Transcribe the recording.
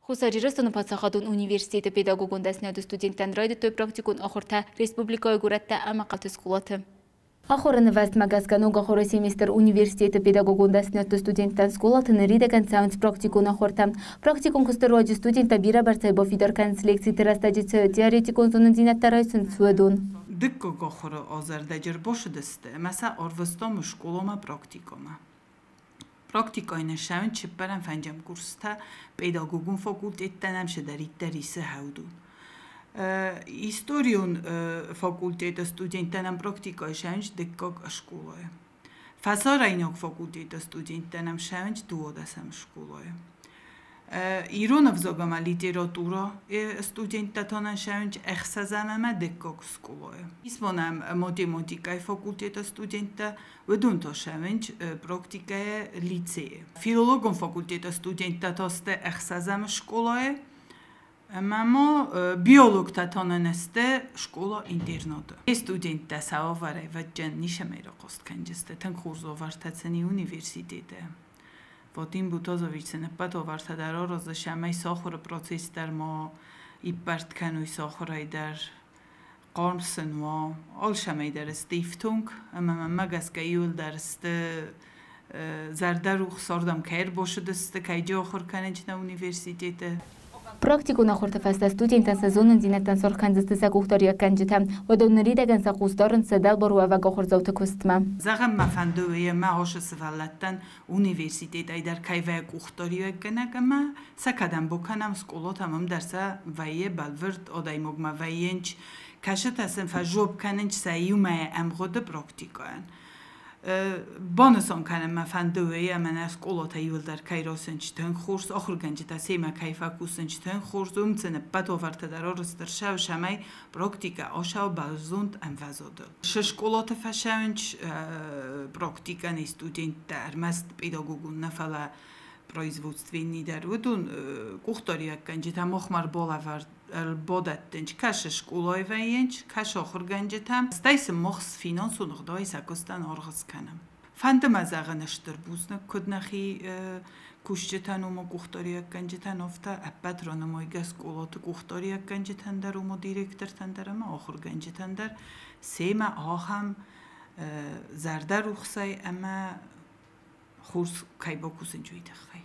Хуссар Ирыстоны паддзахадон университеты педагогон дӕсныйады студенттӕн райдыдтой практикон ахуыртӕ республикӕйы горӕттӕ ӕмӕ хъӕуты скъолаты. Ахуыры нывӕзтмӕ гӕсгӕ ног ахуыры семестр университеты педагогон дӕсныйӕдты студенттӕн скъолаты ныридӕгӕн цӕуынц практикон ахуыртӕ. Практикон куысты руаджы студенттӕ бирӕбӕрцӕй бафидар кӕнынц лекциты рӕстӕджы цы теоретикон зонындзинӕдтӕ райсынц, уыдон. Дыккаг ахуыры азӕрдӕджы ӕрбацыдысты ӕмӕ сӕ арвыстам скъоламӕ практикӕмӕ. Практикӕйы нысан чыппӕрӕм фӕнджӕм курстӕ педагогон факультеттӕн ӕм цыдӕриддӕр исы хӕудун. Историон факультеты студенттӕн ӕм практикӕйы сӕнч дыккаг скъолайы. Фӕсарӕйнаг факультеты студенттӕн ӕм сӕнч дыууадӕсӕм скъолайы. Ирон ӕвзаг ӕмӕ литературӕ студенттӕ та нӕ сӕнч ӕхсӕзӕм ӕмӕ дыккаг скъолайы. Исбонӕм математикӕйы факультеты студенттӕ уыдон та сӕвӕнч практикӕйы лицейы. Филологон факультеты студенттӕ та сты ӕхсӕзӕм скъолайы, ӕмӕ ма биологтӕ та нын сты скъола-интернаты. Студенттӕ сӕ уавӕрӕй вӕдджын ницӕмӕй рахъаст кӕнджысты, тынг хорз уавӕртӕ сын и университеты. Вадим Бутазович сын ӕппӕт уавӕртӕ дӕр аразы, цӕмӕй сӕ ахуыры процесс дӕр ма иппӕрд кӕной сӕ ахуырӕй дӕр. Хъарм сын уа, алцӕмӕй дӕр сты ифтонг ӕмӕ мӕнмӕ гӕсгӕ иуылдӕр сты зӕрдӕрухс ардӕм кӕй ӕрбацыдысты, кӕй ахуыр кӕнынц нӕ университеты. Практикон ахуырты фӕстӕ студенттӕн сӕ зонындзинӕдтӕн саргъ кӕндзысты сӕ къухдариуӕггӕнджытӕ. Уыдон ныридӕгӕн сӕ хъус дарынц сӕ дӕлбаруӕвӕг ахуырдзауты куыстмӕ. Зӕгъӕм, мӕ фӕнды мӕ ашы сывӕллӕттӕн университетӕй дӕр кӕй вӕййы къухдариуӕггӕнӕг ӕмӕ сӕ кӕдӕм бакӕнӕм скъолатӕм, уым дӕр сӕ вӕййы бӕлвырд адӕймагмӕ вӕййынц, кӕсытӕ сын фӕзоп кӕнынц сӕ иумӕйы ӕмгъуыды практикӕйӕн. Банысан кӕнын мӕ фӕнды уый, ӕмӕ нӕ скъолатӕ иуылдӕр кӕй рацӕуынц тынг хорз, ахуыргӕнджытӕ семӕ кӕй фӕкусынц тынг хорз, уым сын ӕппӕт уавӕртӕ дӕр арӕзт ӕрцӕуы, цӕмӕй практикӕ ацӕуа бӕрзонд ӕмвӕзадыл. Цы скъолаты фӕцӕуынц практикӕ не студенттӕ ӕрмӕст педагогон нӕ, фӕлӕ производственный дӕр, уыдон къухдариуӕггӕнджытӕ махмӕ ӕрбалӕвӕрд ӕрбадӕттынц, кӕсы скъолайы вӕййынц, кӕсы ахуыргӕнджытӕм, стӕй сын мах финансон ӕгъдауӕй сӕ куыстӕн аргъ скӕнӕм. Фӕнды мӕ зӕгъын стыр бузныг куыд нӕхи кусджытӕн, уымӕ къухдариуӕггӕнджытӕн, афтӕ ӕппӕт ранымайгӕ скъолаты къухдариуӕггӕнджытӕн дӕр, уымӕ директортӕн дӕр ӕмӕ ахуыргӕнджытӕн дӕр семӕ ахӕм зӕрдӕрухсӕй ӕмӕ хорз кӕй бакусынц, уый тыххӕй.